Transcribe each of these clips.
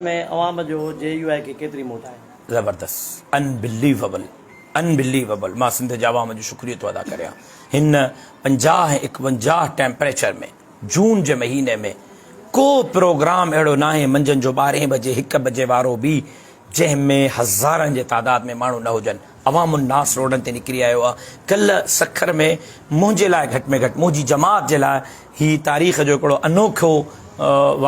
۾ عوام جو جي يو آء کي ڪيتري موٽ آهي؟ زبردست انبليوبل انبليوبل مان سنڌ جي عوام جو شڪريو ٿو ادا ڪريان هن 50 ۽ 51 ٽيمپريچر ۾ جون جي مهيني ۾ ڪو پروگرام اهڙو ناهي منجهند جو ٻارهين بجي هڪ بجي وارو به جنهن ۾ هزارن جي تعداد ۾ ماڻهو نه هجن عوام الناس روڊن تي نڪري آيو آهي ڪلهه سکر ۾ منهنجي لاء گهٽ ۾ گهٽ منهنجي جماعت جي لاء هي تاريخ جو هڪڙو انوکو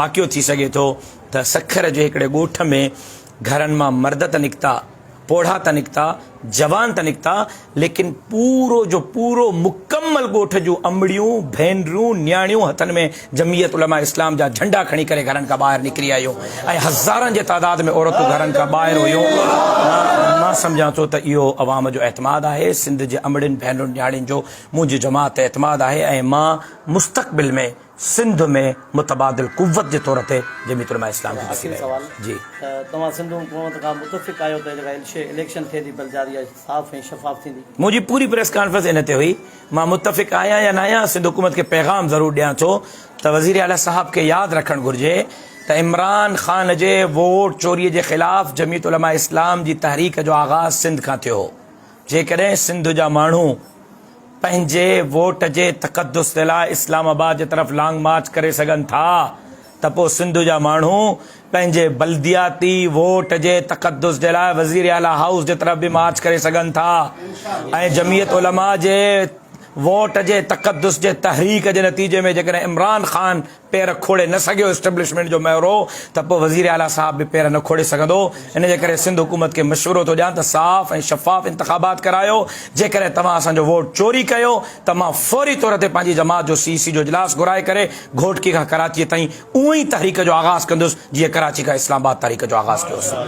واقعو ٿي سگهي ٿو ته سکر جي هڪڙي ڳوٺ ۾ گهرن مان مرد ته نڪتا، پوڙها ته نڪتا، جوان ته نڪتا، ليڪن پورو جو پورو مڪمل ڳوٺ جون امڙيون، ڀينرون، نياڻيون هٿن ۾ جمعيت علماء اسلام جا جهنڊا کڻي ڪري گهرن کان ٻاهر نڪري آيون ۽ هزارن جي تعداد ۾ عورتون گهرن کان ٻاهر هيون. مان سمجهان ٿو ته اهو عوام جو اعتماد آهي، سنڌ جي امڙين، ڀينرن، نياڻين جو منهنجي جماعت تي اعتماد آهي ۽ مان مستقبل ۾ سنڌ ۾ متبادل قوت جي طور تي جمعيت علماء اسلام کي ڏسي آخري رهيو سوال آهيان. جي. ته توهان سنڌ حڪومت کان متفق آهيو ته جيڪا اليڪشن ٿئي ٿي بلجاري اها صاف ۽ شفاف ٿيندي؟ منهنجي پوري پريس ڪانفرنس ان تي هئي. مان متفق آهيان يا ناهيان سنڌ حڪومت کي پيغام ضرور ڏيان ٿو ته وزير اعليٰ صاحب کي ياد رکڻ گهرجي ته عمران خان جي ووٽ چوري جي خلاف جمعيت علماء اسلام جي تحريڪ جو آغاز سنڌ کان ٿيو هو. جيڪڏهن سنڌ جا ماڻهو پنهنجي ووٽ جي تقدس جي لاء اسلام آباد جي طرف لانگ مارچ ڪري سگهن ٿا ته پوء سنڌ جا ماڻهو پنهنجي بلدياتي ووٽ جي تقدس جي لاء وزير اعليٰ هائوس جي طرف به مارچ ڪري سگهن ٿا ۽ جمعيت علماء جي ووٽ جي تقدس جي تحريڪ جي نتيجي ۾ جيڪڏهن عمران خان پير کوڙي نه سگهيو اسٽيبلشمينٽ جو مهرو ته پوء وزير اعليٰ صاحب به پير نه کوڙي سگهندو ان جي ڪري سنڌ حڪومت کي مشورو ٿو ڏيان ته صاف ۽ شفاف انتخابات ڪرايو جيڪڏهن توهان اسان جو ووٽ چوري ڪيو ته مان فوري طور تي پنهنجي جماعت جو سي سي جو اجلاس گهرائي ڪري گهوٽڪي کان ڪراچي تائين اونئين تحريڪ جو آغاز ڪندس جيئن ڪراچي کان اسلام آباد تحريڪ جو آغاز ڪيوسين.